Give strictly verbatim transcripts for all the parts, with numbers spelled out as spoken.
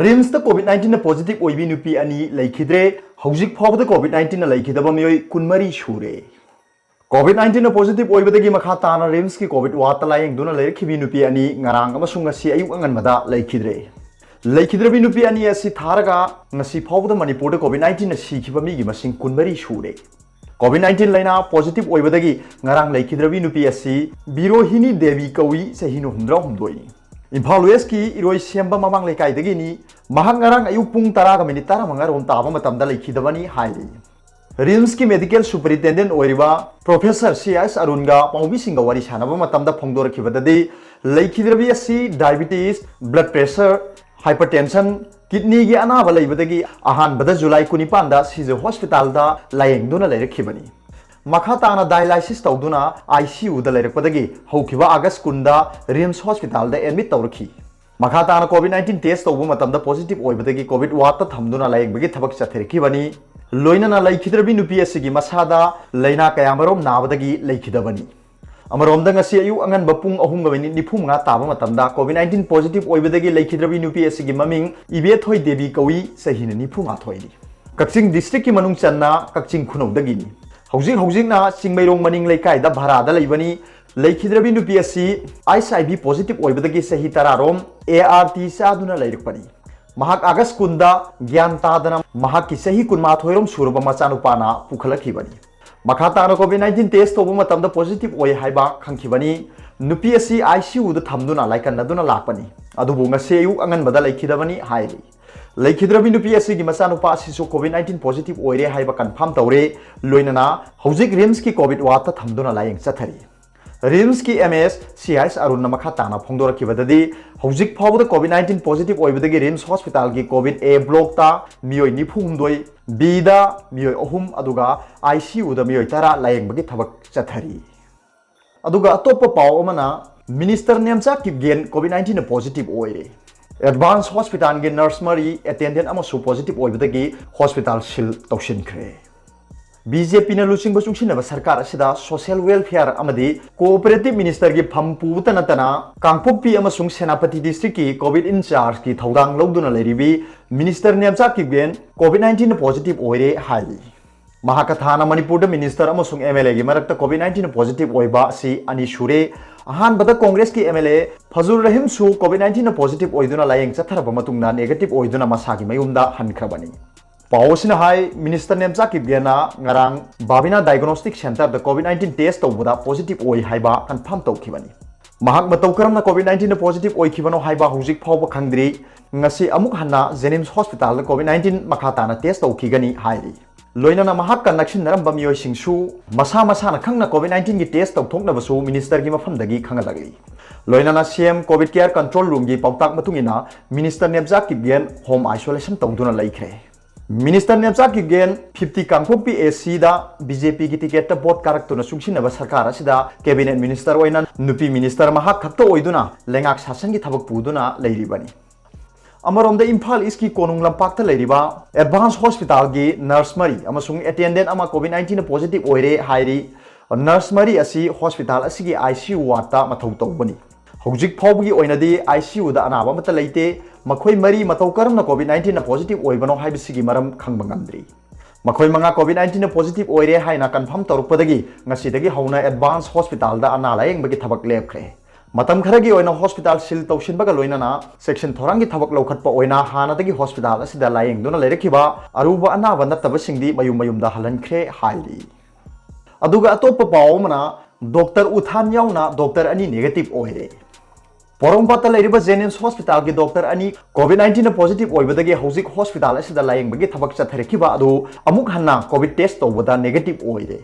ꯔꯤꯝꯁꯇ ꯀꯣꯚꯤꯗ ꯅꯥꯏꯟꯇꯤꯟꯅ ꯄꯣꯖꯤꯇꯤꯚ ꯑꯣꯏꯕꯤ ꯅꯨꯄꯤ ꯑꯅꯤ ꯂꯩꯈꯤꯗ꯭ꯔꯦ꯫ ꯍꯧꯖꯤꯛ ꯐꯥꯎꯕꯗ ꯀꯣꯚꯤꯗ ꯅꯥꯏꯟꯇꯤꯟꯅ ꯂꯩꯈꯤꯗꯕ ꯃꯤꯑꯣꯏ ꯀꯨꯟꯃꯔꯤ ꯁꯨꯔꯦ꯫ ꯀꯣꯚꯤꯗ ꯅꯥꯏꯟꯇꯤꯟꯅ ꯄꯣꯖꯤꯇꯤꯚ ꯑꯣꯏꯕꯗꯒꯤ ꯃꯈꯥ ꯇꯥꯅ ꯔꯤꯝꯁꯀꯤ ꯀꯣꯚꯤꯗ ꯋꯥꯔꯗꯇ ꯂꯥꯌꯦꯡꯗꯨꯅ ꯂꯩꯔꯛꯈꯤꯕꯤ ꯅꯨꯄꯤ ꯑꯅꯤ ꯉꯔꯥꯡ ꯑꯃꯁꯨꯡ ꯉꯁꯤ ꯑꯌꯨꯛ ꯑꯉꯟꯕꯗ ꯂꯩꯈꯤꯗ꯭ꯔꯦ꯫ ꯂꯩꯈꯤꯗ꯭ꯔꯕꯤ ꯅꯨꯄꯤ ꯑꯅꯤ ꯑꯁꯤ ꯊꯥꯔꯒ ꯉꯁꯤ ꯐꯥꯎꯕꯗ ꯃꯅꯤꯄꯨꯔꯗ ꯀꯣꯚꯤꯗ ꯅꯥꯏꯟꯇꯤꯟꯅ ꯁꯤꯈꯤꯕ ꯃꯤꯒꯤ ꯃꯁꯤꯡ ꯀꯨꯟꯃꯔꯤ ꯁꯨꯔꯦ꯫ ꯀꯣꯚꯤꯗ ꯅꯥꯏꯟꯇꯤꯟ ꯂꯥꯏꯅꯥ ꯄꯣꯖꯤꯇꯤꯚ ꯑꯣꯏꯕꯗꯒꯤ ꯉꯔꯥꯡ ꯂꯩꯈꯤꯗ꯭ꯔꯕꯤ ꯅꯨꯄꯤ ꯑꯁꯤ ꯕꯤꯔꯣꯍꯤꯅꯤ ꯗꯦꯕꯤ ꯀꯧꯏ, ꯆꯍꯤꯅ ꯍꯨꯝꯗ꯭ꯔꯥ ꯍꯨꯝꯗꯣꯏꯅꯤ꯫ ꯏꯝꯐꯥꯜ ꯋꯦꯁꯀꯤ ꯏꯔꯣꯏꯁꯦꯝꯕ ꯃꯃꯥꯡ ꯂꯩꯀꯥꯏꯗꯒꯤꯅꯤ꯫ ꯃꯍꯥꯛ ꯉꯔꯥꯡ ꯑꯌꯨꯛ ꯄꯨꯡ ꯇꯔꯥꯒ ꯃꯤꯅꯤꯠ ꯇꯔꯥꯃꯉꯥ ꯔꯣꯝ ꯇꯥꯕ ꯃꯇꯝꯗ ꯂꯩꯈꯤꯗꯕꯅꯤ ꯍꯥꯏꯔꯤ꯫ ꯔꯤꯝꯁꯀꯤ ꯃꯦꯗꯤꯀꯦꯜ ꯁꯨꯄꯔꯤꯟꯇꯦꯟꯗꯦꯟꯠ ꯑꯣꯏꯔꯤꯕ ꯄ꯭ꯔꯣꯐꯦꯁꯔ ꯁꯤ ꯑꯦꯁ ꯑꯔꯨꯟꯒ ꯄꯥꯎꯃꯤꯁꯤꯡꯒ ꯋꯥꯔꯤ ꯁꯥꯟꯅꯕ ꯃꯇꯝꯗ ꯐꯣꯡꯗꯣꯔꯛꯈꯤꯕꯗꯗꯤ, ꯂꯩꯈꯤꯗ꯭ꯔꯕꯤ ꯑꯁꯤ ꯗꯥꯏꯕꯤꯇꯤꯁ, ꯕ꯭ꯂꯗ ꯄ꯭ꯔꯦꯁꯔ, ꯍꯥꯏꯄꯔꯇꯦꯟꯁꯟ, ꯀꯤꯗꯅꯤꯒꯤ ꯑꯅꯥꯕ ꯂꯩꯕꯗꯒꯤ ꯑꯍꯥꯟꯕꯗ ꯖꯨꯂꯥꯏ ꯀꯨꯟꯅꯤꯄꯥꯟꯗ ꯁꯤꯖ ꯍꯣꯁꯄꯤꯇꯥꯜꯗ ꯂꯥꯌꯦꯡꯗꯨꯅ ꯂꯩꯔꯛꯈꯤꯕꯅꯤ꯫ ꯃꯈꯥ ꯇꯥꯅ ꯗꯥꯏꯂꯥꯏꯁꯤꯁ ꯇꯧꯗꯨꯅ ꯑꯥꯏ ꯁꯤ ꯌꯨꯗ ꯂꯩꯔꯛꯄꯗꯒꯤ ꯍꯧꯈꯤꯕ ꯑꯥꯒꯁ ꯀꯨꯟꯗ ꯔꯤꯝꯁ ꯍꯣꯁꯄꯤꯇꯥꯜꯗ ꯑꯦꯗꯃꯤꯠ ꯇꯧꯔꯛꯈꯤ꯫ ꯃꯈꯥ ꯇꯥꯅ ꯀꯣꯚꯤꯗ ꯅꯥꯏꯟꯇꯤꯟ ꯇꯦꯁ ꯇꯧꯕ ꯃꯇꯝꯗ ꯄꯣꯖꯤꯇꯤꯚ ꯑꯣꯏꯕꯗꯒꯤ ꯀꯣꯚꯤꯗ ꯋꯥꯔꯗꯇ ꯊꯝꯗꯨꯅ ꯂꯥꯌꯦꯡꯕꯒꯤ ꯊꯕꯛ ꯆꯠꯊꯔꯛꯈꯤꯕꯅꯤ꯫ ꯂꯣꯏꯅꯅ ꯂꯩꯈꯤꯗ꯭ꯔꯕꯤ ꯅꯨꯄꯤ ꯑꯁꯤꯒꯤ ꯃꯁꯥꯗ ꯂꯥꯏꯅꯥ ꯀꯌꯥꯃꯔꯣꯝ ꯅꯥꯕꯗꯒꯤ ꯂꯩꯈꯤꯗꯕꯅꯤ꯫ ꯑꯃꯔꯣꯝꯗ ꯉꯁꯤ ꯑꯌꯨꯛ ꯑꯉꯟꯕ ꯄꯨꯡ ꯑꯍꯨꯝꯒ ꯃꯤꯅꯤꯠ ꯅꯤꯐꯨ ꯃꯉꯥ ꯇꯥꯕ ꯃꯇꯝꯗ ꯀꯣꯚꯤꯗ ꯅꯥꯏꯟꯇꯤꯟ ꯄꯣꯖꯤꯇꯤꯚ ꯑꯣꯏꯕꯗꯒꯤ ꯂꯩꯈꯤꯗ꯭ꯔꯕꯤ ꯅꯨꯄꯤ ꯑꯁꯤꯒꯤ ꯃꯃꯤꯡ ꯏꯕꯦꯊꯣꯏ ꯗꯦꯕꯤ ꯀꯧꯏ, ꯆꯍꯤꯅ ꯅꯤꯐꯨ ꯃꯥꯊꯣꯏꯅꯤ꯫ ꯀꯛꯆꯤꯡ ꯗꯤꯁꯇ꯭ꯔꯤꯛꯀꯤ ꯃꯅꯨꯡ ꯆꯟꯅ ꯀꯛꯆꯤꯡ ꯈꯨꯅꯧꯗꯒꯤꯅꯤ꯫ ꯍꯧꯖꯤꯛ ꯍꯧꯖꯤꯛꯅ ꯆꯤꯡꯃꯩꯔꯣꯡ ꯃꯅꯤꯡ ꯂꯩꯀꯥꯏꯗ ꯚꯔꯥꯗ ꯂꯩꯕꯅꯤ꯫ ꯂꯩꯈꯤꯗ꯭ꯔꯕꯤ ꯅꯨꯄꯤ ꯑꯁꯤ ꯑꯩꯆ ꯑꯥꯏ ꯚꯤ ꯄꯣꯖꯤꯇꯤꯚ ꯑꯣꯏꯕꯗꯒꯤ ꯆꯍꯤ ꯇꯔꯥꯔꯣꯝ ꯑꯦ ꯑꯥꯔ ꯇꯤ ꯆꯥꯗꯨꯅ ꯂꯩꯔꯛꯄꯅꯤ꯫ ꯃꯍꯥꯛ ꯑꯥꯒꯁ ꯀꯨꯟꯗ ꯒ꯭ꯌꯥꯟ ꯇꯥꯗꯅ ꯃꯍꯥꯛꯀꯤ ꯆꯍꯤ ꯀꯨꯟꯃꯥꯊꯣꯏꯔꯣꯝ ꯁꯨꯔꯕ ꯃꯆꯥꯅꯨꯄꯥꯅ ꯄꯨꯈꯠꯂꯛꯈꯤꯕꯅꯤ꯫ ꯃꯈꯥ ꯇꯥꯅ ꯀꯣꯚꯤꯗ ꯅꯥꯏꯟꯇꯤꯟ ꯇꯦꯁ ꯇꯧꯕ ꯃꯇꯝꯗ ꯄꯣꯖꯤꯇꯤꯚ ꯑꯣꯏ ꯍꯥꯏꯕ ꯈꯪꯈꯤꯕꯅꯤ꯫ ꯅꯨꯄꯤ ꯑꯁꯤ ꯑꯥꯏ ꯁꯤ ꯌꯨꯗ ꯊꯝꯗꯨꯅ ꯂꯥꯏꯀꯠꯅꯗꯨꯅ ꯂꯥꯛꯄꯅꯤ, ꯑꯗꯨꯕꯨ ꯉꯁꯤ ꯑꯌꯨꯛ ꯑꯉꯟꯕꯗ ꯂꯩꯈꯤꯗꯕꯅꯤ ꯍꯥꯏꯔꯤ꯫ ꯂꯩꯈꯤꯗ꯭ꯔꯕꯤ ꯅꯨꯄꯤ ꯑꯁꯤꯒꯤ ꯃꯆꯥꯅꯨꯄꯥ ꯑꯁꯤꯁꯨ ꯀꯣꯚꯤꯗ ꯅꯥꯏꯟꯇꯤꯟ ꯄꯣꯖꯤꯇꯤꯚ ꯑꯣꯏꯔꯦ ꯍꯥꯏꯕ ꯀꯟꯐꯥꯔꯝ ꯇꯧꯔꯦ꯫ ꯂꯣꯏꯅꯅ ꯍꯧꯖꯤꯛ ꯔꯤꯝꯁꯀꯤ ꯀꯣꯚꯤꯗ ꯋꯥꯔꯗꯇ ꯊꯝꯗꯨꯅ ꯂꯥꯌꯦꯡ ꯆꯠꯊꯔꯤ꯫ ꯔꯤꯝꯁꯀꯤ ꯑꯦꯝ ꯑꯦꯁ ꯁꯤ ꯑꯩꯆ ꯑꯔꯨꯟꯅ ꯃꯈꯥ ꯇꯥꯅ ꯐꯣꯡꯗꯣꯔꯛꯈꯤꯕꯗꯗꯤ, ꯍꯧꯖꯤꯛ ꯐꯥꯎꯕꯗ ꯀꯣꯚꯤꯗ ꯅꯥꯏꯟꯇꯤꯟ ꯄꯣꯖꯤꯇꯤꯚ ꯑꯣꯏꯕꯗꯒꯤ ꯔꯤꯝꯁ ꯍꯣꯁꯄꯤꯇꯥꯜꯒꯤ ꯀꯣꯚꯤꯗ ꯑꯦ ꯕ꯭ꯂꯣꯛꯇ ꯃꯤꯑꯣꯏ ꯅꯤꯐꯨ ꯍꯨꯝꯗꯣꯏ, ꯕꯤꯗ ꯃꯤꯑꯣꯏ ꯑꯍꯨꯝ, ꯑꯗꯨꯒ ꯑꯥꯏ ꯁꯤ ꯌꯨꯗ ꯃꯤꯑꯣꯏ ꯇꯔꯥ ꯂꯥꯌꯦꯡꯕꯒꯤ ꯊꯕꯛ ꯆꯠꯊꯔꯤ꯫ ꯑꯗꯨꯒ ꯑꯇꯣꯞꯄ ꯄꯥꯎ ꯑꯃꯅ, ꯃꯤꯅꯤꯁꯇꯔ ꯅꯦꯝꯆꯥ ꯀꯤꯞꯒꯦꯟ ꯀꯣꯚꯤꯗ ꯅꯥꯏꯟꯇꯤꯟꯅ ꯄꯣꯖꯤꯇꯤꯚ ꯑꯣꯏꯔꯦ꯫ ꯑꯦꯗꯚꯥꯟꯁ ꯍꯣꯁꯄꯤꯇꯥꯜꯒꯤ ꯅꯔꯁ ꯃꯔꯤ, ꯑꯦꯇꯦꯟꯗꯦꯟꯠ ꯑꯃꯁꯨ ꯄꯣꯖꯤꯇꯤꯚ ꯑꯣꯏꯕꯗꯒꯤ ꯍꯣꯁꯄꯤꯇꯥꯜ ꯁꯤꯜ ꯇꯧꯁꯤꯟꯈ꯭ꯔꯦ꯫ ꯕꯤ ꯖꯦ ꯄꯤꯅ ꯂꯨꯆꯤꯡꯕ ꯆꯨꯡꯁꯤꯟꯅꯕ ꯁꯔꯀꯥꯔ ꯑꯁꯤꯗ social welfare ꯑꯃꯗꯤ cooperative ministerꯒꯤ ꯐꯝ ꯄꯨꯕꯇ ꯅꯠꯇꯅ ꯀꯥꯡꯄꯣꯛꯄꯤ ꯑꯃꯁꯨꯡ ꯁꯦꯅꯥꯄꯇꯤ districtꯀꯤ COVID in chargeꯀꯤ ꯊꯧꯗꯥꯡ ꯂꯧꯗꯨꯅ ꯂꯩꯔꯤꯕꯤ minister Nemcha Kipgen COVID nineteen positive ꯑꯣꯏꯔꯦ ꯍꯥꯏꯔꯤ꯫ ꯃꯍꯥꯛꯀ ꯊꯥꯅ ꯃꯅꯤꯄꯨꯔꯗ minister ꯑꯃꯁꯨꯡ M L Aꯒꯤ ꯃꯔꯛꯇ COVID nineteen positive ꯑꯣꯏꯕ ꯑꯁꯤ ꯑꯅꯤ ꯁꯨꯔꯦ꯫ ꯑꯍꯥꯟꯕꯗ ꯀꯣꯡꯒ꯭ꯔꯦꯁꯀꯤ M L A ꯐꯖꯨꯔ ꯔꯍꯤꯝꯁꯨ COVID nineteen positive ꯑꯣꯏꯗꯨꯅ ꯂꯥꯌꯦꯡ ꯆꯠꯊꯔꯕ ꯃꯇꯨꯡꯗ negative ꯑꯣꯏꯗꯨꯅ ꯃꯁꯥꯒꯤ ꯃꯌꯨꯝꯗ ꯍꯟꯈ꯭ꯔꯕꯅꯤ꯫ ꯄꯥꯎ ꯑꯁꯤꯅ ꯍꯥꯏ, minister ꯅꯦꯝꯆꯥ ꯀꯤꯞꯒꯦꯟꯅ ꯉꯔꯥꯡ ꯕꯥꯕꯤꯅꯥ diagnostic centreꯗ COVID nineteen test ꯇꯧꯕꯗ positive ꯑꯣꯏ ꯍꯥꯏꯕ confirm ꯇꯧꯈꯤꯕꯅꯤ꯫ ꯃꯍꯥꯛ ꯃꯇꯧ ꯀꯔꯝꯅ COVID nineteen positive ꯑꯣꯏꯈꯤꯕꯅꯣ ꯍꯥꯏꯕ ꯍꯧꯖꯤꯛ ꯐꯥꯎꯕ ꯈꯪꯗ꯭ꯔꯤ꯫ ꯉꯁꯤ ꯑꯃꯨꯛ ꯍꯟꯅ JNIMS hospitalꯗ COVID nineteen ꯃꯈꯥ ꯇꯥꯅ test ꯇꯧꯈꯤꯒꯅꯤ ꯍꯥꯏꯔꯤ꯫ ꯂꯣꯏꯅꯅ ꯃꯍꯥꯛꯀ ꯅꯛꯁꯤꯟꯅꯔꯝꯕ ꯃꯤꯑꯣꯏꯁꯤꯡꯁꯨ ꯃꯁꯥ ꯃꯁꯥꯅ ꯈꯪꯅ COVID nineteenꯒꯤ test ꯇꯧꯊꯣꯛꯅꯕꯁꯨ ministerꯒꯤ ꯃꯐꯝꯗꯒꯤ ꯈꯪꯍꯜꯂꯛꯂꯤ꯫ ꯂꯣꯏꯅꯅ CM COVID care control roomꯒꯤ ꯄꯥꯎꯇꯥꯛ ꯃꯇꯨꯡ ꯏꯟꯅ minister Nemcha Kipgen home isolation ꯇꯧꯗꯨꯅ ꯂꯩꯈ꯭ꯔꯦ꯫ Minister ꯅꯦꯝꯆꯥ ꯀꯤꯞꯒꯦꯟ fifty ꯀꯥꯡꯄꯣꯛꯄꯤ ACꯗ BJPꯒꯤ ticketꯇ vote ꯀꯥꯔꯛꯇꯨꯅ ꯆꯨꯡꯁꯤꯟꯅꯕ ꯁꯔꯀꯥꯔ ꯑꯁꯤꯗ cabinet minister ꯑꯣꯏꯅ ꯅꯨꯄꯤ minister ꯃꯍꯥꯛ ꯈꯛꯇ ꯑꯣꯏꯗꯨꯅ ꯂꯩꯉꯥꯛ ꯁꯥꯁꯟꯒꯤ ꯊꯕꯛ ꯄꯨꯗꯨꯅ ꯂꯩꯔꯤꯕꯅꯤ꯫ ꯑꯃꯔꯣꯝꯗ ꯏꯝꯐꯥꯜ Eastꯀꯤ ꯀꯣꯅꯨꯡ ꯂꯝꯄꯥꯛꯇ ꯂꯩꯔꯤꯕ advance hospitalꯒꯤ nurse ꯃꯔꯤ ꯑꯃꯁꯨꯡ attendant ꯑꯃ COVID nineteen positive ꯑꯣꯏꯔꯦ ꯍꯥꯏꯔꯤ꯫ Nurse ꯃꯔꯤ ꯑꯁꯤ hospital ꯑꯁꯤꯒꯤ ICU wardꯇ ꯃꯊꯧ ꯇꯧꯕꯅꯤ꯫ ꯍꯧꯖꯤꯛ ꯐꯥꯎꯕꯒꯤ ꯑꯣꯏꯅꯗꯤ ICUꯗ ꯑꯅꯥꯕ ꯑꯃꯠꯇ ꯂꯩꯇꯦ꯫ ꯃꯈꯣꯏ ꯃꯔꯤ ꯃꯇꯧ ꯀꯔꯝꯅ COVID nineteenꯅ positive ꯑꯣꯏꯕꯅꯣ ꯍꯥꯏꯕꯁꯤꯒꯤ ꯃꯔꯝ ꯈꯪꯕ ꯉꯝꯗ꯭ꯔꯤ꯫ ꯃꯈꯣꯏ ꯃꯉꯥ COVID nineteenꯅ positive ꯑꯣꯏꯔꯦ ꯍꯥꯏꯅ confirm ꯇꯧꯔꯛꯄꯗꯒꯤ ꯉꯁꯤꯗꯒꯤ ꯍꯧꯅ advance hospitalꯗ ꯑꯅꯥ ꯂꯥꯌꯦꯡꯕꯒꯤ ꯊꯕꯛ ꯂꯦꯞꯈ꯭ꯔꯦ꯫ ꯃꯇꯝ ꯈꯔꯒꯤ ꯑꯣꯏꯅ hospital seal ꯇꯧꯁꯤꯟꯕꯒ ꯂꯣꯏꯅꯅ ꯆꯦꯛꯁꯤꯟ ꯊꯧꯔꯥꯡꯒꯤ ꯊꯕꯛ ꯂꯧꯈꯠꯄ ꯑꯣꯏꯅ ꯍꯥꯟꯅꯗꯒꯤ hospital ꯑꯁꯤꯗ ꯂꯥꯌꯦꯡꯗꯨꯅ ꯂꯩꯔꯛꯈꯤꯕ ꯑꯔꯨꯕ ꯑꯅꯥꯕ ꯅꯠꯇꯕꯁꯤꯡꯗꯤ ꯃꯌꯨꯝ ꯃꯌꯨꯝꯗ ꯍꯜꯍꯟꯈ꯭ꯔꯦ ꯍꯥꯏꯔꯤ꯫ ꯑꯗꯨꯒ ꯑꯇꯣꯞꯄ ꯄꯥꯎ ꯑꯃꯅ, Doctor ꯎꯊꯥꯟ ꯌꯥꯎꯅ doctor ꯑꯅꯤ negative ꯑꯣꯏꯔꯦ꯫ ꯄꯣꯔꯣꯝꯄꯥꯠꯇ ꯂꯩꯔꯤꯕ JNIMS hospitalꯒꯤ doctor ꯑꯅꯤ COVID nineteenꯅ positive ꯑꯣꯏꯕꯗꯒꯤ ꯍꯧꯖꯤꯛ hospital ꯑꯁꯤꯗ ꯂꯥꯌꯦꯡꯕꯒꯤ ꯊꯕꯛ ꯆꯠꯊꯔꯛꯈꯤꯕ ꯑꯗꯨ ꯑꯃꯨꯛ ꯍꯟꯅ COVID test ꯇꯧꯕꯗ negative ꯑꯣꯏꯔꯦ꯫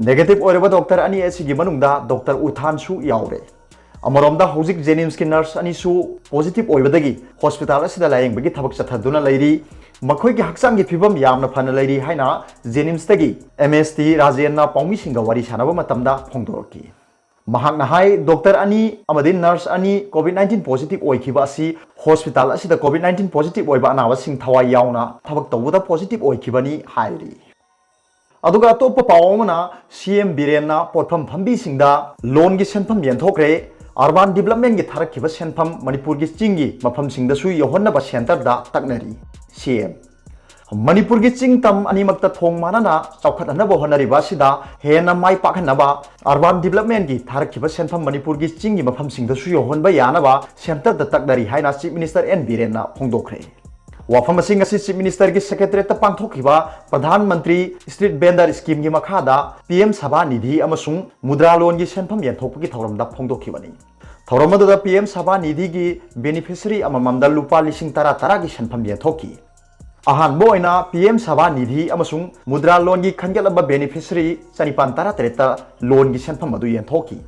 Negative ꯑꯣꯏꯔꯕ doctor ꯑꯅꯤ ꯑꯁꯤꯒꯤ ꯃꯅꯨꯡꯗ Doctor ꯎꯊꯥꯟꯁꯨ ꯌꯥꯎꯔꯦ꯫ ꯑꯃꯔꯣꯝꯗ ꯍꯧꯖꯤꯛ JNIMSꯀꯤ nurse ꯑꯅꯤꯁꯨ positive ꯑꯣꯏꯕꯗꯒꯤ hospital ꯑꯁꯤꯗ ꯂꯥꯌꯦꯡꯕꯒꯤ ꯊꯕꯛ ꯆꯠꯊꯗꯨꯅ ꯂꯩꯔꯤ꯫ ꯃꯈꯣꯏꯒꯤ ꯍꯛꯆꯥꯡꯒꯤ ꯐꯤꯕꯝ ꯌꯥꯝꯅ ꯐꯅ ꯂꯩꯔꯤ ꯍꯥꯏꯅ JNIMSꯇꯒꯤ MST ꯔꯥꯖꯦꯟꯅ ꯄꯥꯎꯃꯤꯁꯤꯡꯒ ꯋꯥꯔꯤ ꯁꯥꯟꯅꯕ ꯃꯇꯝꯗ ꯐꯣꯡꯗꯣꯔꯛꯈꯤ꯫ ꯃꯍꯥꯛꯅ ꯍꯥꯏ, doctor ꯑꯅꯤ ꯑꯃꯗꯤ nurse ꯑꯅꯤ COVID nineteen positive ꯑꯣꯏꯈꯤꯕ ꯑꯁꯤ hospital ꯑꯁꯤꯗ COVID nineteen positive ꯑꯣꯏꯕ ꯑꯅꯥꯕꯁꯤꯡ ꯊꯋꯥꯏ ꯌꯥꯎꯅ ꯊꯕꯛ ꯇꯧꯕꯗ positive ꯑꯣꯏꯈꯤꯕꯅꯤ ꯍꯥꯏꯔꯤ꯫ ꯑꯗꯨꯒ ꯑꯇꯣꯞꯄ ꯄꯥꯎ ꯑꯃꯅ, ꯁꯤ ꯑꯦꯝ ꯕꯤꯔꯦꯟꯅ ꯄꯣꯠꯐꯝ ꯐꯝꯕꯤꯁꯤꯡꯗ ꯂꯣꯟꯒꯤ ꯁꯦꯟꯐꯝ ꯌꯦꯟꯊꯣꯛꯈ꯭ꯔꯦ꯫ ꯑꯔꯕꯥꯟ ꯗꯤꯕꯂꯞꯃꯦꯟꯒꯤ ꯊꯥꯔꯛꯈꯤꯕ ꯁꯦꯟꯐꯝ ꯃꯅꯤꯄꯨꯔꯒꯤ ꯆꯤꯡꯒꯤ ꯃꯐꯝꯁꯤꯡꯗꯁꯨ ꯌꯧꯍꯟꯅꯕ ꯁꯦꯟꯇꯔꯗ ꯇꯛꯅꯔꯤ꯫ ꯁꯤ ꯑꯦꯝ꯫ ꯃꯅꯤꯄꯨꯔꯒꯤ ꯆꯤꯡ ꯇꯝ ꯑꯅꯤꯃꯛꯇ ꯊꯣꯡ ꯃꯥꯟꯅꯅ ꯆꯥꯎꯈꯠꯍꯟꯅꯕ ꯍꯣꯠꯅꯔꯤꯕ ꯑꯁꯤꯗ ꯍꯦꯟꯅ ꯃꯥꯏ ꯄꯥꯛꯍꯟꯅꯕ ꯑꯔꯕꯥꯟ ꯗꯤꯕꯂꯞꯃꯦꯟꯒꯤ ꯊꯥꯔꯛꯈꯤꯕ ꯁꯦꯟꯐꯝ ꯃꯅꯤꯄꯨꯔꯒꯤ ꯆꯤꯡꯒꯤ ꯃꯐꯝꯁꯤꯡꯗꯁꯨ ꯌꯧꯍꯟꯕ ꯌꯥꯅꯕ ꯁꯦꯟꯇꯔꯗ ꯇꯛꯅꯔꯤ ꯍꯥꯏꯅ ꯆꯤꯐ ꯃꯤꯅꯤꯁꯇꯔ ꯑꯦꯟ ꯕꯤꯔꯦꯟꯅ ꯐꯣꯡꯗꯣꯛꯈ꯭ꯔꯦ꯫ ꯋꯥꯐꯝ ꯑꯁꯤ ꯉꯁꯤ ꯆꯤꯐ ꯃꯤꯅꯤꯁꯇꯔꯒꯤ ꯁꯦꯀ꯭ꯔꯦꯇꯔꯤꯌꯦꯠꯇ ꯄꯥꯡꯊꯣꯛꯈꯤꯕ ꯄ꯭ꯔꯙꯥꯟ ꯃꯟꯇ꯭ꯔꯤ ꯁ꯭ꯇ꯭ꯔꯤꯠ ꯚꯦꯟꯗꯔ ꯁ꯭ꯀꯤꯝꯒꯤ ꯃꯈꯥꯗ ꯄꯤ ꯑꯦꯝ ꯁꯥꯕꯥ ꯅꯤꯙꯤ ꯑꯃꯁꯨꯡ ꯃꯨꯗ꯭ꯔꯥ ꯂꯣꯟꯒꯤ ꯁꯦꯟꯐꯝ ꯌꯦꯟꯊꯣꯛꯄꯒꯤ ꯊꯧꯔꯝꯗ ꯐꯣꯡꯗꯣꯛꯈꯤꯕꯅꯤ꯫ ꯊꯧꯔꯝ ꯑꯗꯨꯗ ꯄꯤ ꯑꯦꯝ ꯁꯥꯕꯥ ꯅꯤꯙꯤꯒꯤ ꯕꯦꯅꯤꯐꯤꯁꯔꯤ ꯑꯃꯃꯝꯗ ꯂꯨꯄꯥ ꯂꯤꯁꯤꯡ ꯇꯔꯥ ꯇꯔꯥꯒꯤ ꯁꯦꯟꯐꯝ ꯌꯦꯟꯊꯣꯛꯈꯤ꯫ ꯑꯍꯥꯟꯕ ꯑꯣꯏꯅ ꯄꯤ ꯑꯦꯝ ꯁꯥꯕꯥ ꯅꯤꯙꯤ ꯑꯃꯁꯨꯡ ꯃꯨꯗ꯭ꯔꯥ ꯂꯣꯟꯒꯤ ꯈꯟꯒꯠꯂꯕ ꯕꯦꯅꯤꯐꯤꯁꯔꯤ ꯆꯅꯤꯄꯥꯟ ꯇꯔꯥꯇꯔꯦꯠꯇ ꯂꯣꯟꯒꯤ ꯁꯦꯟꯐꯝ ꯑꯗꯨ ꯌꯦꯟꯊꯣꯛꯈꯤ꯫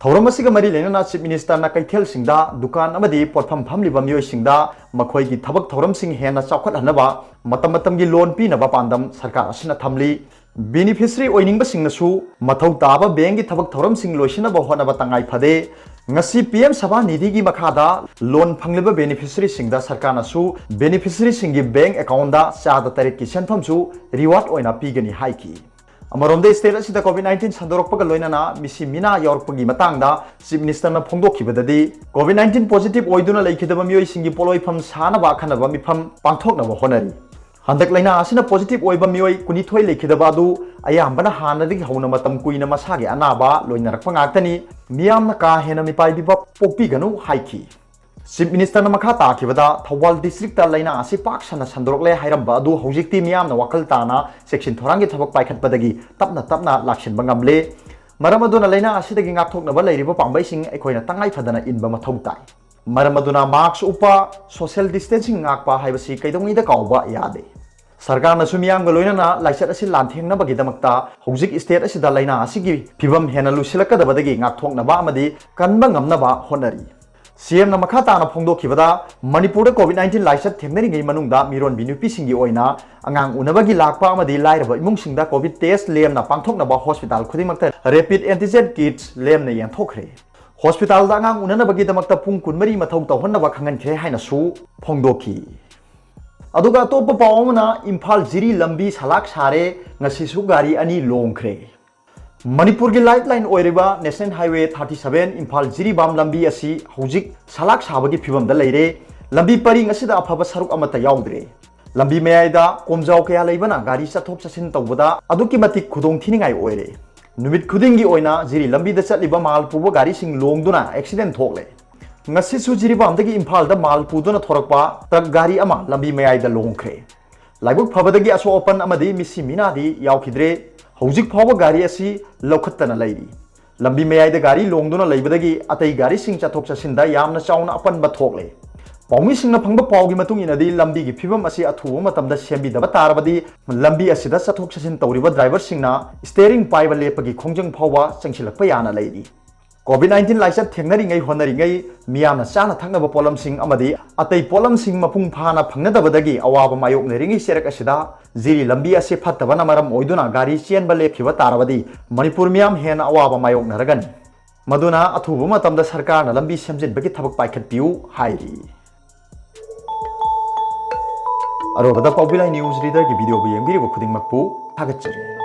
ꯊꯧꯔꯝ ꯑꯁꯤꯒ ꯃꯔꯤ ꯂꯩꯅꯅ ꯆꯤꯐ ꯃꯤꯅꯤꯁꯇꯔꯅ ꯀꯩꯊꯦꯜꯁꯤꯡꯗ ꯗꯨꯀꯥꯟ ꯑꯃꯗꯤ ꯄꯣꯠꯐꯝ ꯐꯝꯂꯤꯕ ꯃꯤꯑꯣꯏꯁꯤꯡꯗ ꯃꯈꯣꯏꯒꯤ ꯊꯕꯛ ꯊꯧꯔꯝꯁꯤꯡ ꯍꯦꯟꯅ ꯆꯥꯎꯈꯠꯍꯟꯅꯕ ꯃꯇꯝ ꯃꯇꯝꯒꯤ ꯂꯣꯟ ꯄꯤꯅꯕ ꯄꯥꯟꯗꯝ ꯁꯔꯀꯥꯔ ꯑꯁꯤꯅ ꯊꯝꯂꯤ꯫ ꯕꯦꯅꯤꯐꯤꯁꯔꯤ ꯑꯣꯏꯅꯤꯡꯕꯁꯤꯡꯅꯁꯨ ꯃꯊꯧ ꯇꯥꯕ ꯕꯦꯡꯒꯤ ꯊꯕꯛ ꯊꯧꯔꯝꯁꯤꯡ ꯂꯣꯏꯁꯤꯟꯅꯕ ꯍꯣꯠꯅꯕ ꯇꯉꯥꯏ ꯐꯗꯦ꯫ ꯉꯁꯤ ꯄꯤ ꯑꯦꯝ ꯁꯥꯕꯥ ꯅꯤꯙꯤꯒꯤ ꯃꯈꯥꯗ ꯂꯣꯟ ꯐꯪꯂꯤꯕ ꯕꯦꯅꯤꯐꯤꯁꯔꯤꯁꯤꯡꯗ ꯁꯔꯀꯥꯔꯅꯁꯨ ꯕꯦꯅꯤꯐꯤꯁꯔꯤꯁꯤꯡꯒꯤ ꯕꯦꯡ ꯑꯦꯀꯥꯎꯟꯗ ꯆꯥꯗ ꯇꯔꯦꯠꯀꯤ ꯁꯦꯟꯐꯝꯁꯨ ꯔꯤꯋꯥꯔꯗ ꯑꯣꯏꯅ ꯄꯤꯒꯅꯤ ꯍꯥꯏꯈꯤ꯫ ꯑꯃꯔꯣꯝꯗ, ꯁ꯭ꯇꯦꯠ ꯑꯁꯤꯗ ꯀꯣꯚꯤꯗ ꯅꯥꯏꯟꯇꯤꯟ ꯁꯟꯗꯣꯔꯛꯄꯒ ꯂꯣꯏꯅꯅ ꯃꯤꯁꯤ ꯃꯤꯅꯥ ꯌꯥꯎꯔꯛꯄꯒꯤ ꯃꯇꯥꯡꯗ ꯆꯤꯐ ꯃꯤꯅꯤꯁꯇꯔꯅ ꯐꯣꯡꯗꯣꯛꯈꯤꯕꯗꯗꯤ, ꯀꯣꯚꯤꯗ ꯅꯥꯏꯟꯇꯤꯟ ꯄꯣꯖꯤꯇꯤꯚ ꯑꯣꯏꯗꯨꯅ ꯂꯩꯈꯤꯗꯕ ꯃꯤꯑꯣꯏꯁꯤꯡꯒꯤ ꯄꯣꯠꯂꯣꯏꯐꯝ ꯁꯥꯅꯕ ꯑꯈꯟꯅꯕ ꯃꯤꯐꯝ ꯄꯥꯡꯊꯣꯛꯅꯕ ꯍꯣꯠꯅꯔꯤ꯫ ꯍꯟꯗꯛ ꯂꯥꯏꯅꯥ ꯑꯁꯤꯅ ꯄꯣꯖꯤꯇꯤꯚ ꯑꯣꯏꯕ ꯃꯤꯑꯣꯏ ꯀꯨꯟꯅꯤꯊꯣꯏ ꯂꯩꯈꯤꯗꯕ ꯑꯗꯨ ꯑꯌꯥꯝꯕꯅ ꯍꯥꯟꯅꯗꯒꯤ ꯍꯧꯅ ꯃꯇꯝ ꯀꯨꯏꯅ ꯃꯁꯥꯒꯤ ꯑꯅꯥꯕ ꯂꯣꯏꯅꯔꯛꯄ ꯉꯥꯛꯇꯅꯤ꯫ ꯃꯤꯌꯥꯝꯅ ꯀꯥ ꯍꯦꯟꯅ ꯃꯤꯄꯥꯏꯕꯤꯕ ꯄꯣꯛꯄꯤꯒꯅꯨ ꯍꯥꯏꯈꯤ꯫ ꯆꯤꯐ ꯃꯤꯅꯤꯁꯇꯔꯅ ꯃꯈꯥ ꯇꯥꯈꯤꯕꯗ, ꯊꯧꯕꯥꯜ ꯗꯤꯁꯇ꯭ꯔꯤꯛꯇ ꯂꯥꯏꯅꯥ ꯑꯁꯤ ꯄꯥꯛ ꯁꯟꯅ ꯁꯟꯗꯣꯔꯛꯂꯦ ꯍꯥꯏꯔꯝꯕ ꯑꯗꯨ ꯍꯧꯖꯤꯛꯇꯤ ꯃꯤꯌꯥꯝꯅ ꯋꯥꯈꯜ ꯇꯥꯅ ꯆꯦꯛꯁꯤꯟ ꯊꯧꯔꯥꯡꯒꯤ ꯊꯕꯛ ꯄꯥꯏꯈꯠꯄꯗꯒꯤ ꯇꯞꯅ ꯇꯞꯅ ꯂꯥꯛꯁꯤꯟꯕ ꯉꯝꯂꯦ꯫ ꯃꯔꯝ ꯑꯗꯨꯅ ꯂꯥꯏꯅꯥ ꯑꯁꯤꯗꯒꯤ ꯉꯥꯛꯊꯣꯛꯅꯕ ꯂꯩꯔꯤꯕ ꯄꯥꯝꯕꯩꯁꯤꯡ ꯑꯩꯈꯣꯏꯅ ꯇꯉꯥꯏ ꯐꯗꯅ ꯏꯟꯕ ꯃꯊꯧ ꯇꯥꯏ꯫ ꯃꯔꯝ ꯑꯗꯨꯅ ꯃꯥꯛꯁ ꯎꯞꯄ, ꯁꯣꯁꯤꯌꯦꯜ ꯗꯤꯁꯇꯦꯟꯁꯤꯡ ꯉꯥꯛꯄ ꯍꯥꯏꯕꯁꯤ ꯀꯩꯗꯧꯉꯩꯗ ꯀꯥꯎꯕ ꯌꯥꯗꯦ꯫ ꯁꯔꯀꯥꯔꯅꯁꯨ ꯃꯤꯌꯥꯝꯒ ꯂꯣꯏꯅꯅ ꯂꯥꯏꯆꯠ ꯑꯁꯤ ꯂꯥꯟꯊꯦꯡꯅꯕꯒꯤꯗꯃꯛꯇ ꯍꯧꯖꯤꯛ ꯁ꯭ꯇꯦꯠ ꯑꯁꯤꯗ ꯂꯥꯏꯅꯥ ꯑꯁꯤꯒꯤ ꯐꯤꯕꯝ ꯍꯦꯟꯅ ꯂꯨꯁꯤꯜꯂꯛꯀꯗꯕꯗꯒꯤ ꯉꯥꯛꯊꯣꯛꯅꯕ ꯑꯃꯗꯤ ꯀꯟꯕ ꯉꯝꯅꯕ ꯍꯣꯠꯅꯔꯤ꯫ ꯁꯤ ꯑꯦꯝꯅ ꯃꯈꯥ ꯇꯥꯅ ꯐꯣꯡꯗꯣꯛꯈꯤꯕꯗ, ꯃꯅꯤꯄꯨꯔꯗ ꯀꯣꯚꯤꯗ ꯅꯥꯏꯟꯇꯤꯟ ꯂꯥꯏꯆꯠ ꯊꯦꯡꯅꯔꯤꯉꯩ ꯃꯅꯨꯡꯗ ꯃꯤꯔꯣꯟꯕꯤ ꯅꯨꯄꯤꯁꯤꯡꯒꯤ ꯑꯣꯏꯅ ꯑꯉꯥꯡ ꯎꯅꯕꯒꯤ ꯂꯥꯛꯄ ꯑꯃꯗꯤ ꯂꯥꯏꯔꯕ ꯏꯃꯨꯡꯁꯤꯡꯗ ꯀꯣꯚꯤꯗ ꯇꯦꯁ ꯂꯦꯝꯅ ꯄꯥꯡꯊꯣꯛꯅꯕ ꯍꯣꯁꯄꯤꯇꯥꯜ ꯈꯨꯗꯤꯡꯃꯛꯇ ꯔꯦꯄꯤꯗ ꯑꯦꯟꯇꯤꯖꯦꯟ ꯀꯤꯠꯁ ꯂꯦꯝꯅ ꯌꯦꯟꯊꯣꯛꯈ꯭ꯔꯦ꯫ ꯍꯣꯁꯄꯤꯇꯥꯜꯗ ꯑꯉꯥꯡ ꯎꯅꯅꯕꯒꯤꯗꯃꯛꯇ ꯄꯨꯡ ꯀꯨꯟꯃꯔꯤ ꯃꯊꯧ ꯇꯧꯍꯟꯅꯕ ꯈꯪꯍꯟꯈ꯭ꯔꯦ ꯍꯥꯏꯅꯁꯨ ꯐꯣꯡꯗꯣꯛꯈꯤ꯫ ꯑꯗꯨꯒ ꯑꯇꯣꯞꯄ ꯄꯥꯎ ꯑꯃꯅ, ꯏꯝꯐꯥꯜ ꯖꯤꯔꯤ ꯂꯝꯕꯤ ꯁꯂꯥꯛ ꯁꯥꯔꯦ, ꯉꯁꯤꯁꯨ ꯒꯥꯔꯤ ꯑꯅꯤ ꯂꯣꯡꯈ꯭ꯔꯦ꯫ ꯃꯅꯤꯄꯨꯔꯒꯤ lifeline ꯑꯣꯏꯔꯤꯕ National Highway thirty seven Imphal Jiribam ꯂꯝꯕꯤ ꯑꯁꯤ ꯍꯧꯖꯤꯛ ꯁꯂꯥꯛ ꯁꯥꯕꯒꯤ ꯐꯤꯕꯝꯗ ꯂꯩꯔꯦ꯫ ꯂꯝꯕꯤ ꯄꯔꯤꯡ ꯑꯁꯤꯗ ꯑꯐꯕ ꯁꯔꯨꯛ ꯑꯃꯠꯇ ꯌꯥꯎꯗ꯭ꯔꯦ꯫ ꯂꯝꯕꯤ ꯃꯌꯥꯏꯗ ꯀꯣꯝꯖꯥꯎ ꯀꯌꯥ ꯂꯩꯕꯅ ꯒꯥꯔꯤ ꯆꯠꯊꯣꯛ ꯆꯠꯁꯤꯟ ꯇꯧꯕꯗ ꯑꯗꯨꯛꯀꯤ ꯃꯇꯤꯛ ꯈꯨꯗꯣꯡ ꯊꯤꯅꯤꯡꯉꯥꯏ ꯑꯣꯏꯔꯦ꯫ ꯅꯨꯃꯤꯠ ꯈꯨꯗꯤꯡꯒꯤ ꯑꯣꯏꯅ ꯖꯤꯔꯤ ꯂꯝꯕꯤꯗ ꯆꯠꯂꯤꯕ ꯃꯥꯜ ꯄꯨꯕ ꯒꯥꯔꯤꯁꯤꯡ ꯂꯣꯡꯗꯨꯅ accident ꯊꯣꯛꯂꯦ꯫ ꯉꯁꯤꯁꯨ ꯖꯤꯔꯤꯕꯥꯝꯗꯒꯤ ꯏꯝꯐꯥꯜꯗ ꯃꯥꯜ ꯄꯨꯗꯨꯅ ꯊꯣꯔꯛꯄ ꯇ꯭ꯔꯛ ꯒꯥꯔꯤ ꯑꯃ ꯂꯝꯕꯤ ꯃꯌꯥꯏꯗ ꯂꯣꯡꯈ꯭ꯔꯦ꯫ ꯂꯥꯏꯕꯛ ꯐꯕꯗꯒꯤ ꯑꯁꯣꯛ ꯑꯄꯟ ꯑꯃꯗꯤ ꯃꯤꯁꯤ ꯃꯤꯅꯥꯗꯤ ꯌꯥꯎꯈꯤꯗ꯭ꯔꯦ꯫ ꯍꯧꯖꯤꯛ ꯐꯥꯎꯕ ꯒꯥꯔꯤ ꯑꯁꯤ ꯂꯧꯈꯠꯇꯅ ꯂꯩꯔꯤ꯫ ꯂꯝꯕꯤ ꯃꯌꯥꯏꯗ ꯒꯥꯔꯤ ꯂꯣꯡꯗꯨꯅ ꯂꯩꯕꯗꯒꯤ ꯑꯇꯩ ꯒꯥꯔꯤꯁꯤꯡ ꯆꯠꯊꯣꯛ ꯆꯠꯁꯤꯟꯗ ꯌꯥꯝꯅ ꯆꯥꯎꯅ ꯑꯄꯟꯕ ꯊꯣꯛꯂꯦ꯫ ꯄꯥꯎꯃꯤꯁꯤꯡꯅ ꯐꯪꯕ ꯄꯥꯎꯒꯤ ꯃꯇꯨꯡ ꯏꯟꯅꯗꯤ, ꯂꯝꯕꯤꯒꯤ ꯐꯤꯕꯝ ꯑꯁꯤ ꯑꯊꯨꯕ ꯃꯇꯝꯗ ꯁꯦꯝꯕꯤꯗꯕ ꯇꯥꯔꯕꯗꯤ, ꯂꯝꯕꯤ ꯑꯁꯤꯗ ꯆꯠꯊꯣꯛ ꯆꯠꯁꯤꯟ ꯇꯧꯔꯤꯕ driverꯁꯤꯡꯅ steering ꯄꯥꯏꯕ ꯂꯦꯞꯄꯒꯤ ꯈꯣꯡꯖꯪ ꯐꯥꯎꯕ ꯆꯪꯁꯤꯜꯂꯛꯄ ꯌꯥꯅ ꯂꯩꯔꯤ꯫ COVID nineteen ꯂꯥꯏꯆꯠ ꯊꯦꯡꯅꯔꯤꯉꯩ ꯍꯣꯠꯅꯔꯤꯉꯩ, ꯃꯤꯌꯥꯝꯅ ꯆꯥꯅ ꯊꯛꯅꯕ ꯄꯣꯠꯂꯝꯁꯤꯡ ꯑꯃꯗꯤ ꯑꯇꯩ ꯄꯣꯠꯂꯝꯁꯤꯡ ꯃꯄꯨꯡ ꯐꯥꯅ ꯐꯪꯅꯗꯕꯗꯒꯤ ꯑꯋꯥꯕ ꯃꯥꯌꯣꯛꯅꯔꯤꯉꯩ ꯆꯩꯔꯛ ꯑꯁꯤꯗ, ꯖꯤꯔꯤ ꯂꯝꯕꯤ ꯑꯁꯤ ꯐꯠꯇꯕꯅ ꯃꯔꯝ ꯑꯣꯏꯗꯨꯅ ꯒꯥꯔꯤ ꯆꯦꯟꯕ ꯂꯦꯞꯈꯤꯕ ꯇꯥꯔꯕꯗꯤ, ꯃꯅꯤꯄꯨꯔ ꯃꯤꯌꯥꯝ ꯍꯦꯟꯅ ꯑꯋꯥꯕ ꯃꯥꯌꯣꯛꯅꯔꯒꯅꯤ꯫ ꯃꯗꯨꯅ ꯑꯊꯨꯕ ꯃꯇꯝꯗ ꯁꯔꯀꯥꯔꯅ ꯂꯝꯕꯤ ꯁꯦꯝꯖꯤꯟꯕꯒꯤ ꯊꯕꯛ ꯄꯥꯏꯈꯠꯄꯤꯌꯨ ꯍꯥꯏꯔꯤ꯫ ꯑꯔꯣꯏꯕꯗ ꯄꯥꯎꯕꯤꯂꯥꯏ News Readerꯒꯤ videoꯕꯨ ꯌꯦꯡꯕꯤꯔꯤꯕ ꯈꯨꯗꯤꯡꯃꯛꯄꯨ ꯊꯥꯒꯠꯆꯔꯤ꯫